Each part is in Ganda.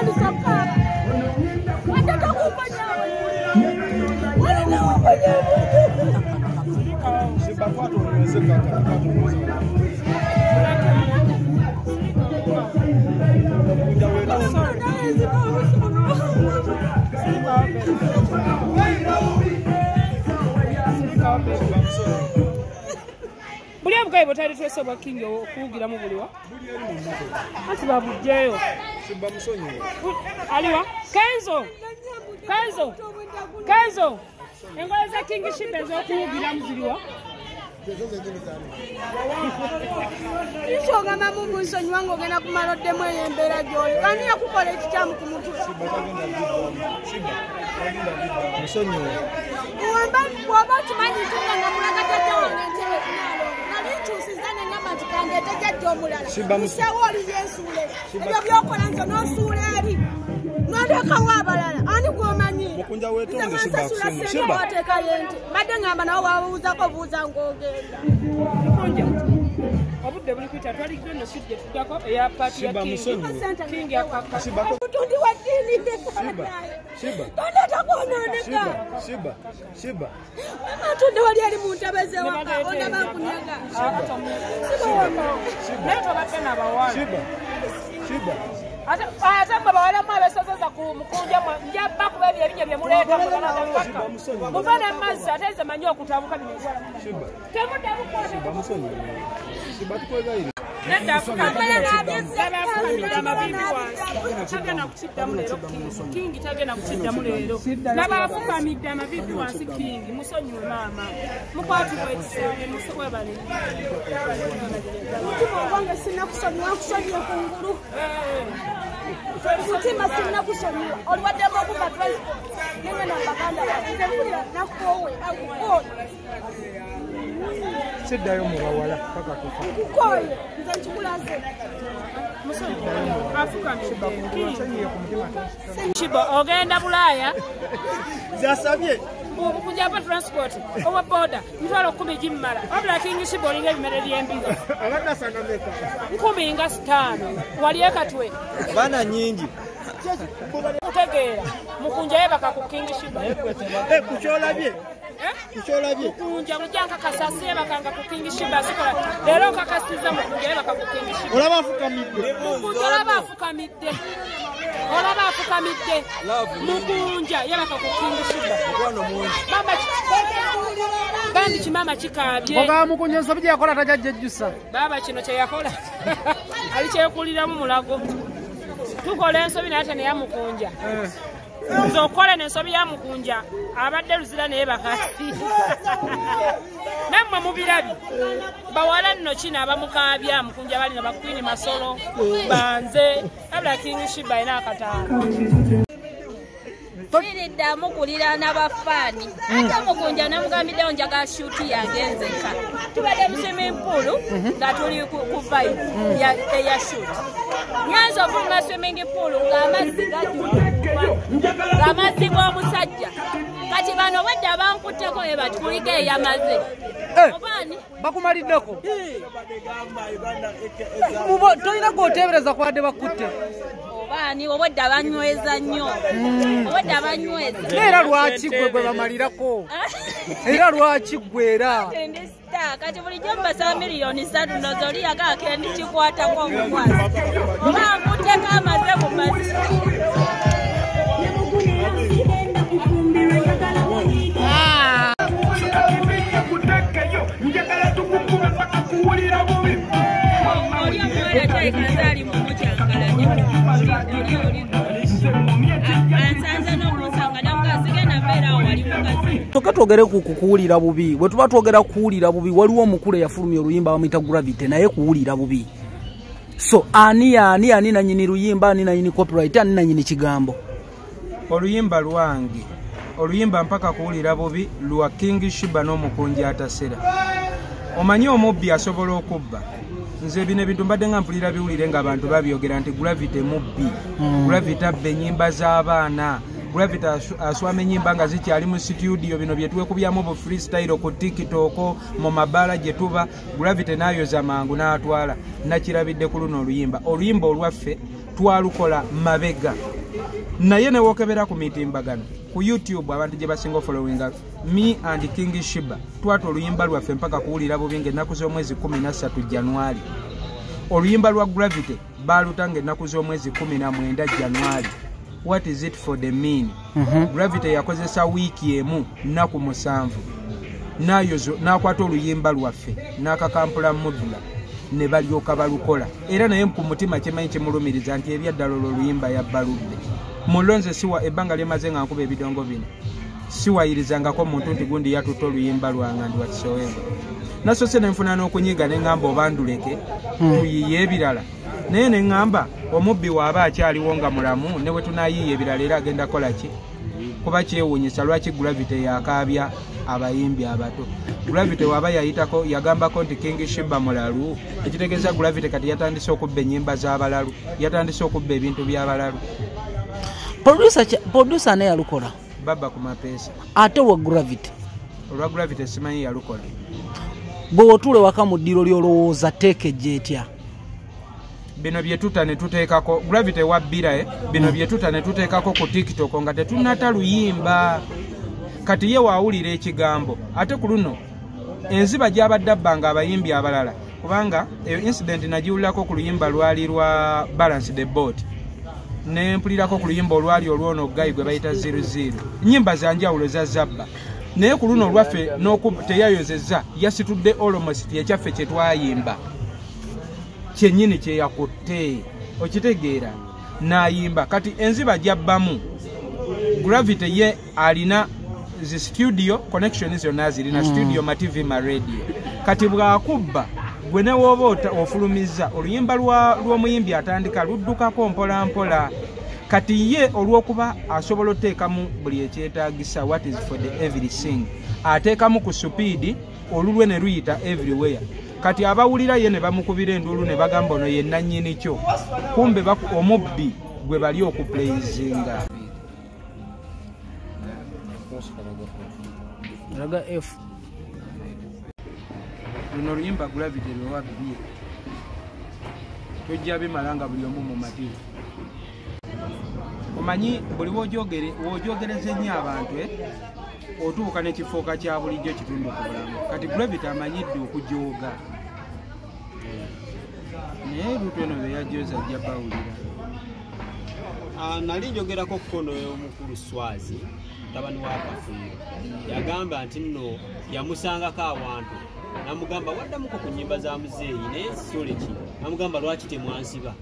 Otandise okukaaba. Watata kumponyawo. Walina Buli obugayi butali twesobwa King okuwugiramu buliwa. Anti babugyeyo. Aliwa? Kenzo! Kenzo! Kenzo! Engoye za King Shiba ez'okuwugiramu ziriwa? Nsonga mamu nsonyiwa ng'ogenda kumala oddemu eyo embeera gy'oli. Ani yakukola ekikyamu ku mutwe? Bw'oba okimanyi nti nga namulaga jjajja wange entebe kunaalo. Nali nkyusiza ne ngamba nti kandeete jjajja omulala. Nseewo oli byensuule. Ebyo by'okola nze n'osuula eri. N'olekawo abalala. Ani gw'omanyi? Nze wansasula ssente wateekayo ente. Mbadde ngamba nawe wabuuzako buuza ng'ogenda. Mukunja, obudde buli kuyita twaliggyo nno sijje tuddako eya paati ya King. King yakaka. Omutundi wa ddiini ndekanaye. Tondeeta kwonooneka. Wama ntudde wali eri mu ntebe z'ewaka ondaba nkunyaga. Naye tobadde n'abawala. Ate mmwe bawala mmwe abeesozeza ku mukunja mmwe nja bakuba ebyo ebinnya bye muleeta mugana muva n'amazzi ate nze manyi okutabuka bino ebwala. Temuddamu kukwata. Nedda afukamidde amaviivi wansi. Tagenda kukiddamu leero King. King tagenda kukiddamu leero. Laba afukamidde amaviivi wansi King. Musonyiwe maama. Mukwatibwa ekisenge webale. Mutima ogwange sinnakusonyiwa nkusonyiwe kungulu. Mutima sinnakusonyiwa. Oliwaddemu okuba transport. Nengenda mu baganda bange. Nze mpulira nakoowe akukooye. Siddayo mu bawala paka kufa. Nkukooye nze nkikulaze. Shiba ogenda Bulaya. Zasabye. Kujja transport owa boda mitwalo 10 gimmala. Wabula King Shiba olinga ebimere by'embizi. Abadde asanga meka. 15 wali ekatwe. Baana nnyingi. Kutegeera mukunja yebaka ku King Shiba. Kukyolabye. Kukyolabye. Mukunja mujja nkakasa siyebakanga ku King Shiba sikola. Leero nkakasiza mukunja yebaka ku King Shiba. Olaba afukamidde. Mukunja olaba afukamidde. Olaba afukamidde. Mukunja yebaka ku King Shiba. Mama bambi kimama kikaabye. Oga mukunja ensobi gye yakola tajja jejjusa. Baaba kino kye yakola. Ali kyekuliramu mulago. Tukola ensobi naye ate neyamukunja. Nze okukola n'ensobi ya mukunja abadde luzira naye bakasi. Nammwe mubirabye. Bawala nno kino abamukaabya mukunja balina ba Queen Masolo banze wabula King Shiba alina akataano. Siriddamu kuliraana bafaani. Ate mukunja namugambiddewo njagala shuuti yange nzekka. Tubadde mu swimming pool nga tuli ku vibe eya shuuti. Nyanza ofuluma swimming pool ng'amazzi ng'amazzi g'omusajja. Kati bano wedda bankutteko bwe bati kuliko eyamaze. Obaani? Bakumaliddeko? Tolina gw'oteebereza kubadde bakutte. Obaani obwedda banyweza nnyo. Obwedda banyweza. Era lwaki gwe gwe bamalirako? Era lwaki gwe era? Kati bulijjo mbasaba miliyoni 3 ndowooza oli yagala kendi kikwatako omukwasi. Oba nkutteko amaze mu mazzi. Oli omuwala kyaleka ali mu mukyankalanya. Oli ansanze n'okunsanga namugaa sigenda mbeerawo wali mukazi. Toka twogere ku kuwulira bubi. Bwe tuba twogera kuwulira bubi waliwo omukulu eyafulumya oluyimba bamuyita Gravity naye kuwulira bubi. So ani ani ani nanyini luyimba ani nanyini copyright ani nanyini kigambo. Oluyimba lwange. Oluyimba mpaka kuwulira bubi lwa King Shiba n'omukunja atasera. Omanyi omubbi asobola okubba. Nze bino ebintu mbadde nga mpulira biwulire ng'abantu babyogera nti Gravity mubbi. Gravity abba ennyimba z'abaana. Gravity aswama ennyimba nga zikyali mu studio bino bye twekubyamu bu freestyle ku TikTok mu mabaala gye tuba. Gravity n'ayoza mangu n'atwala. Nakirabidde ku luno oluyimba. Oluyimba olwaffe twalukola mabega. Naye ne wokebera ku mitimbagano ku YouTube abantu gye basinga followinga me and King Shiba, twata oluyimba lwaffe mpaka kuwulira bubi ng'ennaku z'omwezi 13 January. Oluyimba lwa Gravity baaluta ng'ennaku z'omwezi 19 January. What is it for the mean? Gravity yakozesa wiiki emu nnaku 7 n'akwata oluyimba lwaffe n'akakampula mudula ne balyoka balukola. Era naye ku mutima kyemanyi kimulumiriza nti ebyaddala olwo oluyimba yabbaludde. Mulonze siwa ebbanga lyemaze nga nkuba ebidongo bino siwayirizangako muntu nti gundi yatutte oluyimba lwange ndi whatsoever. Nasoose ne nfuna n'okunyiga ne ŋŋamba obanduleke tuyiye ebirala, naye ne ŋŋamba omubbi waaba akyaliwo nga mulamu ne bwe tunaayiiya ebirala era agenda kukola ki? Kuba kyewuunyisa lwaki Gravity yakaabya abayimbi abato. Gravity waba yayitako yagambako nti King Shiba mulalu, ekitegeeza Gravity kati yatandise okubba ennyimba z'abalalu, yatandise okubba ebintu by'abalalu. Producer naye yalukola baba ku mapeesa, ate wa Gravity olwa Gravity simanyi yalukola. Gwe otuule waka mu ddiro ly'olowooza teeke gyetya bino bye tuta ne tuteekako Gravity wabbira bino bye tuta ne tuteekako ku TikTok nga tetunnata luyimba. Kati ye waawulira ekigambo ate ku luno enziba gy'abadde abbanga abayimbi abalala, kubanga eyo incident nagiwulirako ku luyimba lwali lwa Balance the Boat, ne mpulirako ku luyimba olwali olwono guy gwe bayita 00, nnyimba za njawulo za zabba, naye ku luno olwaffe teyayozezza, yasitudde almost ekyaffe kye twayimba kyennyini kye yakutte, okitegeera, n'ayimba. Kati enziba gy'abbamu Gravity ye alina zi studio connection zonna zirina studio ma TV ma radio. Kati bw'akubba gwe ne w'oba ofulumizza oluyimba lw'omuyimbi atandika luddukako mpola mpola. Kati ye olw'okuba asobola oteekamu buli ekyetaagisa, what is for the everything, ateekamu ku supiidi olulwe ne luyita everywhere. Kati abawulira ye ne bamukubira enduulu ne bagamba ono ye nannyini kyo, kumbe omubbi gwe bali okupleyizinga. Raga F. Luno oluyimba Gravity lwe wabbye tojja bimala nga buli omu mumativu. Omanyi buli w'ojogereza ennyo abantu otuuka n'ekifuuka kya bulijjo kitundu ku bulamu. Kati Gravity amanyidde okujooga, naye lutu eno be yajooza ajja bawulira. Nali njogerako kukono omukulu Swazi mutabani wa Kafundo, yagamba nti nno yamusangako awantu namugamba waddamuko ku nnyimba za muzeeyi naye soleki, namugamba lwaki temwansiba.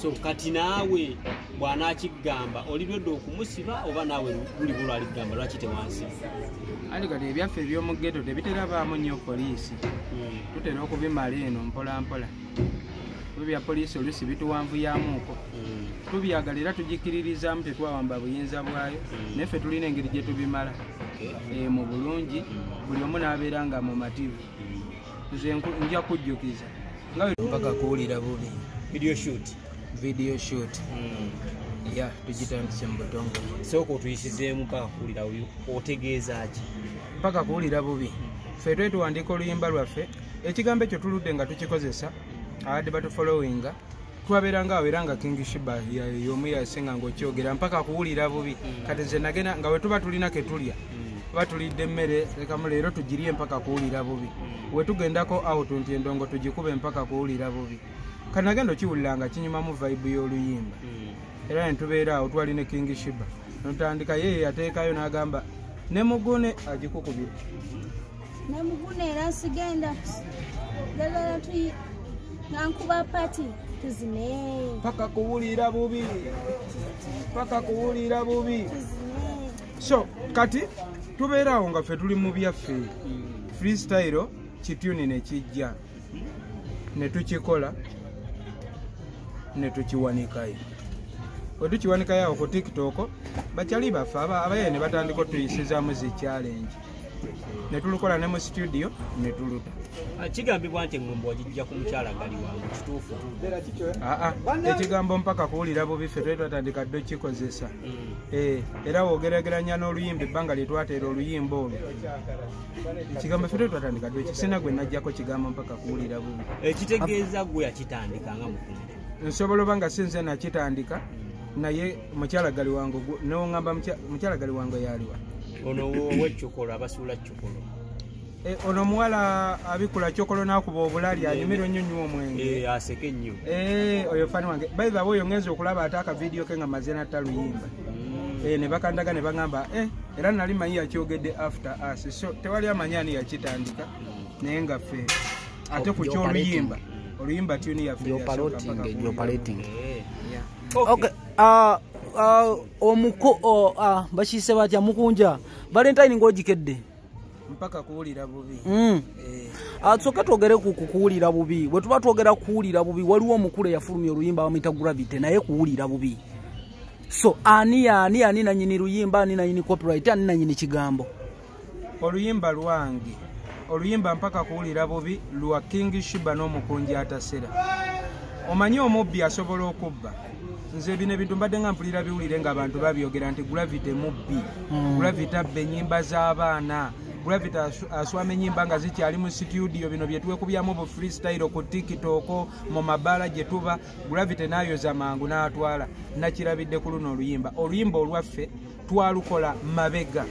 So kati naawe bw'anaakigamba oli lwedde okumusiba oba naawe luli bulwaligamba lwaki tewansiba? Anti kati ebyaffe eby'omu ghetto tebitera baamu nnyo poliisi, tutera okubimala eno mpola mpola. Bya poliisi oluusi bituwanvuyaamuuko, tubyagala era tugikiririzaamu, tetwawamba buyinza bwayo, naye ffe tulina engeri gye tubimala mu bulungi, buli omu n'abeera nga mumativu. Nze nja kujjukiza nga mpaka kuwulira bubi. Video shoot, video shoot ya tugitandise mu butongole. Sooka otuyisizeemu mpaka kuwulira bubi, otegeeza ki mpaka kuwulira bubi? Ffe twetuwandiika oluyimba lwaffe, ekigambo ekyo tuludde nga tukikozesa, abadde batufollowinga twabeeranga awo era nga King Shiba y'omu yasinga ng'okyogera mpaka kuwulira bubi. Kati nze nagenda nga bwe tuba tulina ke tulya, tuba tulidde emmere lekamu leero tugirye mpaka kuwulira bubi, we tugendako out nti endongo tugikube mpaka kuwulira bubi. Kati nagenda okiwulira nga kinyumamu vibe y'oluyimba, era ne tubeera awo twali ne King Shiba notandika yeye yateekayo n'agamba ne mugune agikukubira ne mugune era sigenda njagala tuyi nga pati tuzine paka kuwulira bubi, paka kuwulira bubi. So kati tubeerawo nga ffe tuli mu byaffe freestyle kituni ne kijja ne tukikola ne tukiwanikayo. Bwe tukiwanikayo awo ku TikTok bakyali baffe abaye ne batandika otuyisizaamu zi challenge ne tulukola ne mu studio ne tuluta. Kigambibwa nti engombo wagijja ku mukyala gali wange, kituufu? Ekigambo mpaka kuwulira bubi ffe twali twatandika dde okikozesa. Era w'ogeraageranya n'oluyimba ebbanga lye twateera oluyimba olwo, ekigambo ffe twali twatandika dde sina gwe najjako kigambo mpaka kuwulira bubi. Ekitegeeza gwe yakitandika nga mukungu? Nsobola oba nga si nze nakitandika, Naye mukyala Galiwango nongamba mukyala Galiwango yaliwa ono w'ekyokolo abasuula kyokolo. Ono muwala abikula kyokolo n'akuba obulali anyumirwa nnyo nnyo omwenge. Aseke nnyo. Oyo fani wange. By the way, oyo ngenze okulaba ate akavidiyo ke nga maze natta luyimba. Ne bakandaga ne bagamba era nali manyi yakyogedde after us. So tewali amanyi ani yakitandika naye nga ffe ate ku ky'oluyimba oluyimba tune yaffe yasooka. Okay. Omuko bakiyise batya Mukunja Valentine ng'ogikedde mpaka kuwulira bubi. Tusooke twogere ku kuwulira bubi. Bwe tuba twogera kuwulira bubi, waliwo omukulu eyafulumya oluyimba bamuyita Gravity, naye kuwulira bubi. So ani ani nanyini luyimba, ani nanyini copyright, ani nanyini kigambo? Oluyimba lwange, oluyimba mpaka kuwulira bubi lwa King Shiba n'omukunja atasera. Omanyi omubbi asobola okubba. Nze bino ebintu mbadde nga mpulira biwulire ng'abantu babyogera nti Gravity mubbi, Gravity abba ennyimba z'abaana, Gravity aswama ennyimba nga zikyali mu studio, bino bye twekubyamu bu freestyle ku TikTok mu mabaala gye tuba, Gravity n'ayoza mangu n'atwala. Nakirabidde ku luno oluyimba. Oluyimba olwaffe twalukola mabega,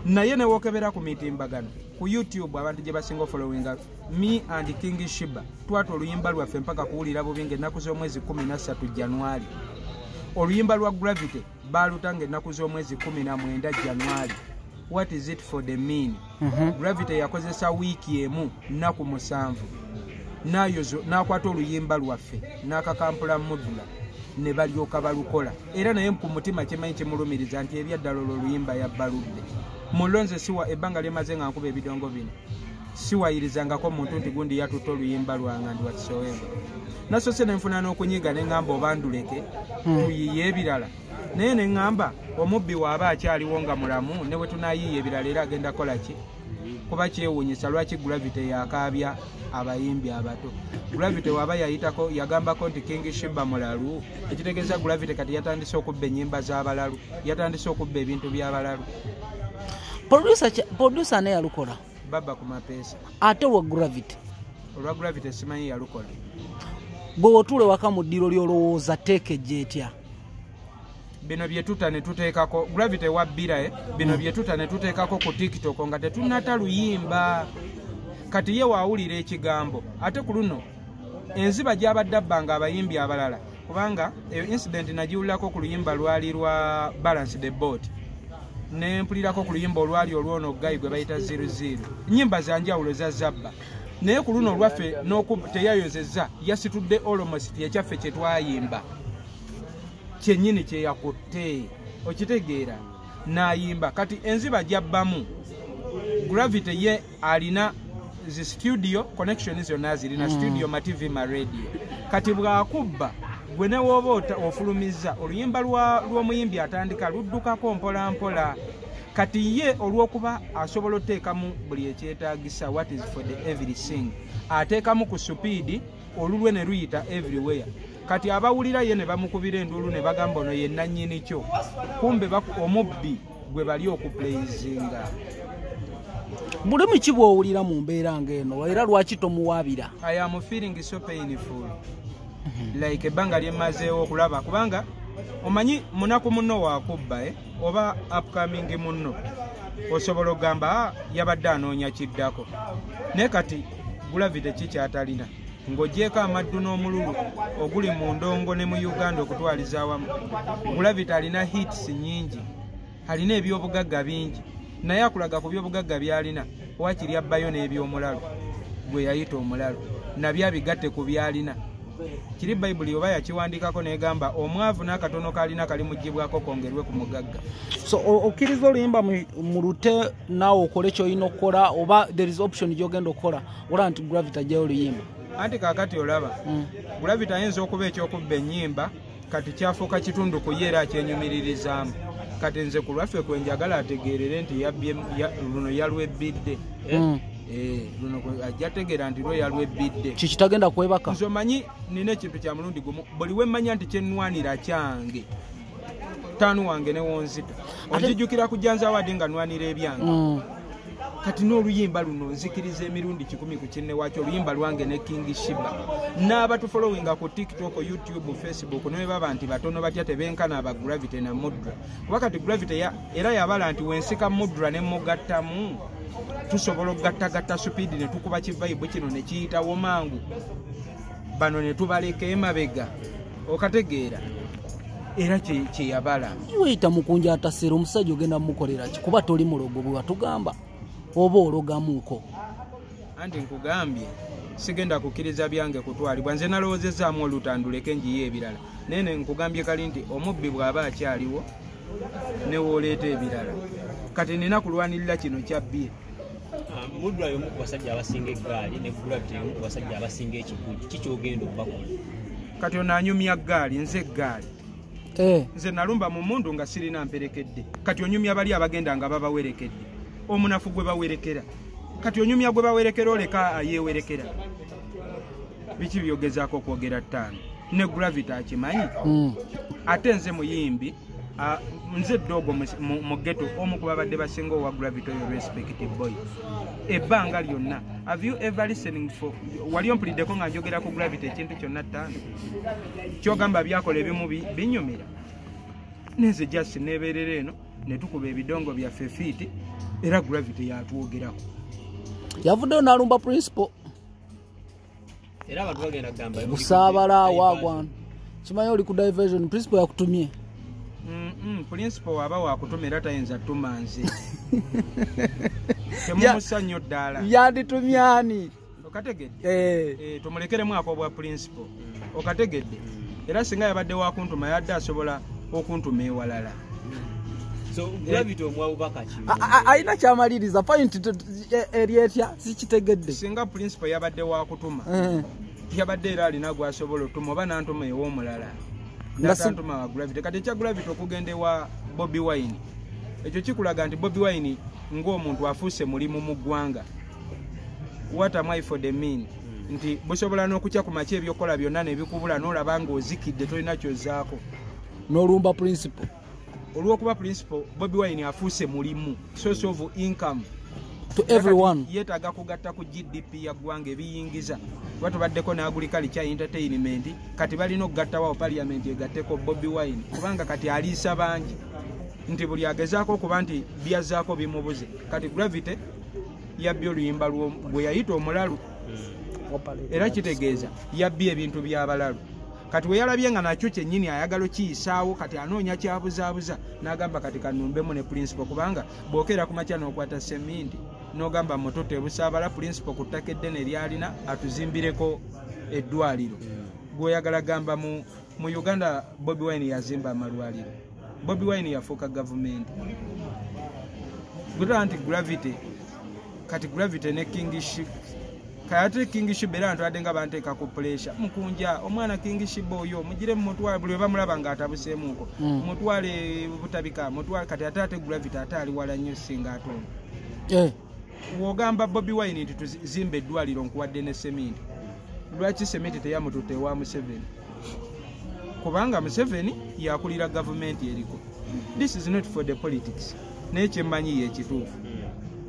naye ne wookebera ku mitimbagano ku YouTube abantu gye basinga followinga me and King Shiba, twata oluyimba lwaffe mpaka kuwulira bubi ng'ennaku z'omwezi 13 January. Oluyimba lwa Gravity baaluta ng'ennaku z'omwezi 19 January. What is it for the mean? Gravity yakozesa wiiki emu nnaku 7 n'akwata oluyimba lwaffe n'akakampula mudula ne balyoka balukola. Era naye ku mutima kyemanyi kimulumiriza nti ebyaddala olwo oluyimba yabbaludde. Mulonze siwa ebbanga lyemaze nga nkuba ebidongo bino siwayirizangako muntu nti gundi yatutte oluyimba lwange and whatsoever. Nasoose ne nfuna n'okunyiga ne ŋŋamba obanduleke tuyiye ebirala, naye ne ŋŋamba omubbi waaba akyaliwo nga mulamu ne bwe tunaayiiya ebirala era agenda kukola ki? Kuba kyewuunyisa lwaki Gravity yakaabya abayimbi abato. Gravity waaba yayitako yagambako nti King Shiba mulalu, ekitegeeza Gravity kati yatandise okubba ennyimba z'abalalu, yatandise okubba ebintu by'abalalu. Producer naye yalukola baba ku mapeesa. Ate wa Gravity? Olwa Gravity simanyi yalukola. Gwe otuule waka mu ddiro ly'olowooza teeke gy'etya? Bino bye tuta ne tuteekako Gravity wabbira bino bye tuta ne tuteekako ku TikTok nga tetunnata luyimba. Kati ye waawulira ekigambo ate ku luno enziba gy'abadde abbanga abayimbi abalala, kubanga eyo incident nagiwulirako ku luyimba lwali lwa Balance the Boat, ne mpulirako ku luyimba olwali olwono guy gwe bayita 00, nnyimba za njawulo za zabba, naye ku luno olwaffe teyayozezza, yasitudde almost ekyaffe kye twayimba kyennyini kye yakutte, okitegeera, n'ayimba. Kati enziba gy'abbamu Gravity ye alina zi studio connection zonna zirina studio ma TV ma radio. Kati bw'akubba gwe ne w'oba ofulumizza oluyimba lw'omuyimbi atandika luddukako mpola mpola. Kati ye olw'okuba asobola oteekamu buli ekyetaagisa, what is for the everything, ateekamu ku supiidi olulwe ne luyita everywhere. Kati abawulira ye ne bamukubira enduulu ne bagamba ono ye nannyini kyo, kumbe omubbi gwe bali okupleyizinga. Buli muki bw'owulira mu mbeera ng'eno era lwaki tomuwaabira? I am feeling so painful like ebbanga lye mmazeewo okulaba, kubanga omanyi munaku munno wakubba oba upcoming munno osobola okugamba yabadde anoonya kiddako, naye kati Gravity kikyatalina ng'ogyeko amaddu n'omululu oguli mu ndongo ne mu Uganda okutwaliza awamu. Gravity alina hits nnyingi, alina ebyobugagga bingi, naye akulaga ku byobugagga by'alina wakiri abbayo n'ebyomulalu gwe yayita omulalu nabyo abigatte ku by'alina. Kiri Bayibuli oba yakiwandikako n'egamba omwavu n'akatono k'alina kalimuggyibwako kongerwe ku mugagga. So okkiriza oluyimba mu lute naawe okole ky'olina okukola, oba there is option gy'ogenda okukola olaba nti Gravity ajjayo oluyimba? Anti kaakati olaba Gravity ayinza okuba ekyokubba ennyimba kati kyafuuka kitundu ku ye era akyenyumiririzaamu. Kati nze ku lwaffe kwe njagala ategeerere nti luno yalwebbidde. Luno ajja tegeera nti lwe yalwebbidde. Kikitagenda kwebaka. Nze omanyi nina ekintu kya mulundi gumu, buli we mmanya nti kye nnwanira kyange taanu wange ne wonzita. Onjijjukira ku Janzi Award nga nnwanira ebyange. Kati n'oluyimba luno nzikiriza emirundi 100 ku kinne waakyo, oluyimba lwange ne King Shiba n'abatufollowinga ku TikTok, YouTube, Facebook, ne baba nti batono batya tebenkana aba Gravity na Mudra. Kuba kati Gravity era yabala nti wensika Mudra ne mugattamu tusobola okugattagatta supiidi ne tukuba kivayibu kino ne kiyitawo mangu, bano ne tubaleka emabega. Okategeera era kyeyabala. Weyita Mukunja atasera omusajja ogenda mumukolera ki? Kuba toli mulogo bwe watugamba oba ologamuko. Anti nkugambye sigenda kukkiriza byange kutwalibwa. Nze nalowoozezaamu olutanduleke njiye ebirala, naye ne nkugambye kali nti omubbi bw'aba akyaliwo ne wooleeta ebirala. Kati nina kulwanirira kino kyabbye. Mudra y'omu ku basajja abasinga eggaali ne Gravity y'omu ku basajja abasinga ekigugu. Ki ky'ogenda okubakola? Kati ono anyumya ggaali, nze eggaali. Nze nalumba mu mundu nga sirina mperekedde. Kati onyumya bali abagenda nga babawerekedde, omunafu gwe bawerekera. Kati onyumya gwe bawerekera oleka ayeewerekera. Biki byogezaako okwogera ttaano? Ne Gravity akimanyi. Ate nze muyimbi, nze ddogo mu ghetto omu ku babadde basinga owa Gravity oyo respect boy ebbanga lyonna. Have you ever listening for wali ompuliddeko nga njogera ku Gravity ekintu kyonna ttaano kyogamba byakola ebimu binyumira? Nenze just nebeerera eno ne tukuba ebidongo byaffe fiiti, era Gravity yatwogerako. Yavuddeyo n'alumba principal era abantu bagenda kugamba Busaabala wagwana. Kimanyi oli ku diversion, principal yakutumye. Principal waba wakutuma era tayinza ttuma nze. Temumussa nnyo ddaala. Yanditumye ani? Okategedde? Tumulekeremu ak'obwa principal. Okategedde? Era singa yabadde wakuntuma yadde asobola okuntuma ewalala. So Gravity omuwa bubaka ki? Alina kyamaliriza point eri etya sikitegedde. Singa principal yabadde wakutuma yabadde era alina gwasobola otuma oba nantuma ew'omulala. Natantuma wa Gravity. Kati ekya Gravity okugenda ewa Bobi Wine, ekyo kikulaga nti Bobi Wine ng'omuntu afuuse mulimu mu ggwanga. What am I for the mean? Nti busobola n'okukya ku makya ebyokukola byonna ne bikubula n'olaba ng'ozikidde tolina ky'ozzaako. N'olumba principal. Olw'okuba principal Bobi Wine afuuse mulimu, source of income to everyone. Yeetaaga kugatta ku GDP ya ggwanga ebiyingiza. Kuba tubaddeko n'agriculture entertainment, kati balina okugattawo parliament egatteko Bobi Wine kubanga kati aliisa bangi nti buli agezaako okuba nti byazzaako bimubuze. Kati Gravity yabbye oluyimba gwe yayita omulalu, era kitegeeza yabbye ebintu by'abalalu. Kati we yalabye nga nakyo kyennyini ayagala okiyisaawo, kati anoonya kyabuzaabuza n'agamba kati kanumbemu ne principal, kubanga bw'okeera ku makya n'okwata seminti n'ogamba mutoto ebusaabala principal ku ttaka eddene lyalina atuzimbireko eddwaliro. Gw'oyagala gamba mu Uganda Bobi Wine yazimba amalwaliro, Bobi Wine yafuuka gavumenti. Gutala nti Gravity, kati Gravity ne King Shiba. Kati King Shiba era ntwadde nga banteeka ku pressure. Mukunja omwana King Shiba oyo mugire mumutwale, buli we bamulaba ng'atabuseemuko mutwale Butabika, mutwale. Kati ate ate Gravity ate ali wala nnyo singa ate ono. W'ogamba Bobi Wine nti tuzimbe eddwaliro nkuwadde ne seminti, lwaki seminti teyamututte ewa Museveni? Kubanga Museveni yakulira gavumenti eriko. This is not for the politics, naye kyemmanyi ye ekituufu.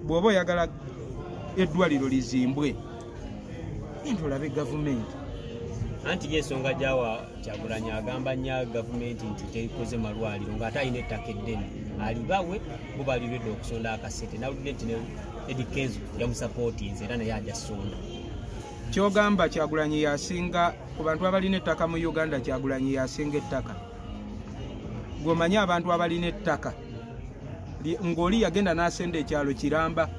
Bw'oba oyagala eddwaliro lizimbwe nti olabe gavumenti. Anti ye ensonga gyawa Kyagulanyi agamba nnyo gavumenti nti terikoze malwaliro ng'ate alina ettaka eddene alibawe bo balirwedde okusonda akasente. Nawulidde nti ne Eddy Kenzo yamusapootinze era naye ajja sonda. Kyogamba Kyagulanyi yasinga ku bantu abalina ettaka mu Uganda, Kyagulanyi yasinga ettaka. Gw'omanyi abantu abalina ettaka ng'oli yagenda n'asenda ekyalo kiramba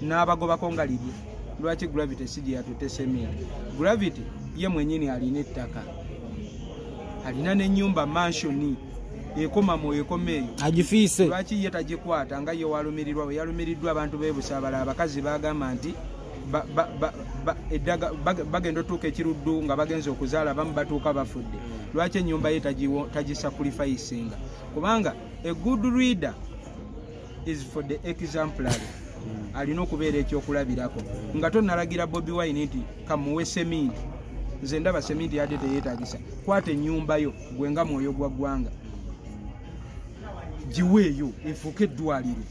n'abagobako nga lirye. Lwaki Gravity si gye yatutte seminti? Gravity ye mwennyini alina ettaka, alina n'ennyumba mansioni ekoma mu ekoma eyo agifiise. Lwaki ye tagikwata nga ye walumirirwa? Bwe yalumiriddwa abantu b'e Busaabala abakazi baagamba nti bagenda otuuka ekiruddu nga bagenze okuzaala abamu batuuka bafudde. Lwaki ennyumba ye tagisacrificinga? Kubanga a good reader is for the exemplary. Alina okubeera ekyokulabirako. Nga tonnalagira Bobi Wine nti kamuwe seminti, nze ndaba seminti yadde teyeetagisa, kwata ennyumba yo gwe nga mwoyo gwa ggwanga, giweeyo efuuke eddwaliro.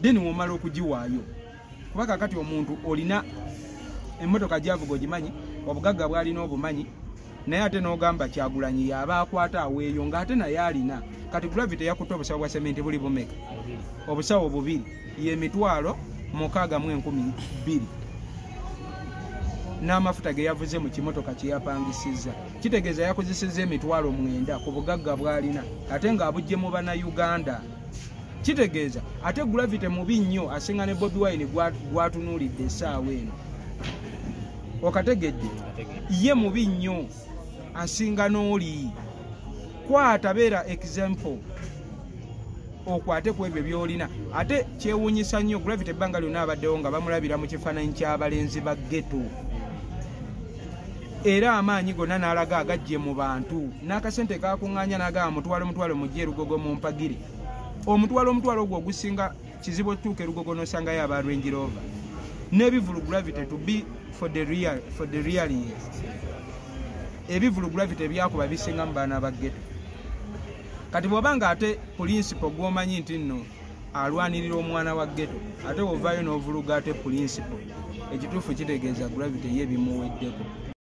Then womala okugiwaayo, kuba kakati omuntu olina emmotoka gyavuga ogimanyi, obugagga bwalina obumanyi, naye ate n'ogamba Kyagulanyi yaba akwata aweeyo ng'ate naye alina. Kati Gravity yakutte obusawo bwa sementi buli bumeka? Obusawo bubiri, ye 62,000 n'amafuta ge yavuze mu kimotoka kye yapangisizza. Kitegeeza yakozesezza 90,000 ku bugagga bw'alina, ate ng'abugye mu Bannayuganda. Kitegeeza ate Gravity mubi nnyo asinga ne Bobi Wine gwatunuulidde essaawa eno. Okategedde? Ye mubi nnyo asinga n'oli. Kwata, beera example, okwate ku ebyo by'olina. Ate kyewuunyisa nnyo, Gravity ebbanga lyonna abaddewo nga bamulabira mu kifaananyi ky'abalenzi ba ghetto, era amaanyi gonna n'alaga agajje mu bantu, n'akasente kakuŋŋaanya n'agamba mutwalo mutwalo mujje erugogo mumpagire. Omutwalo omutwalo ogwo ogusinga kizibu otuuka erugogo n'osangayo aba Range Rover n'ebivulu. Gravity, to be for the real, for the real ebivulu Gravity ebyakuba bisinga mu baana ba ghetto. Kati bw'oba nga ate principal gw'omanyi nti nno alwanirira omwana wa ghetto, ate wovaayo n'ovuluga ate principal, ekituufu kitegeeza Gravity ye bimuweddeko.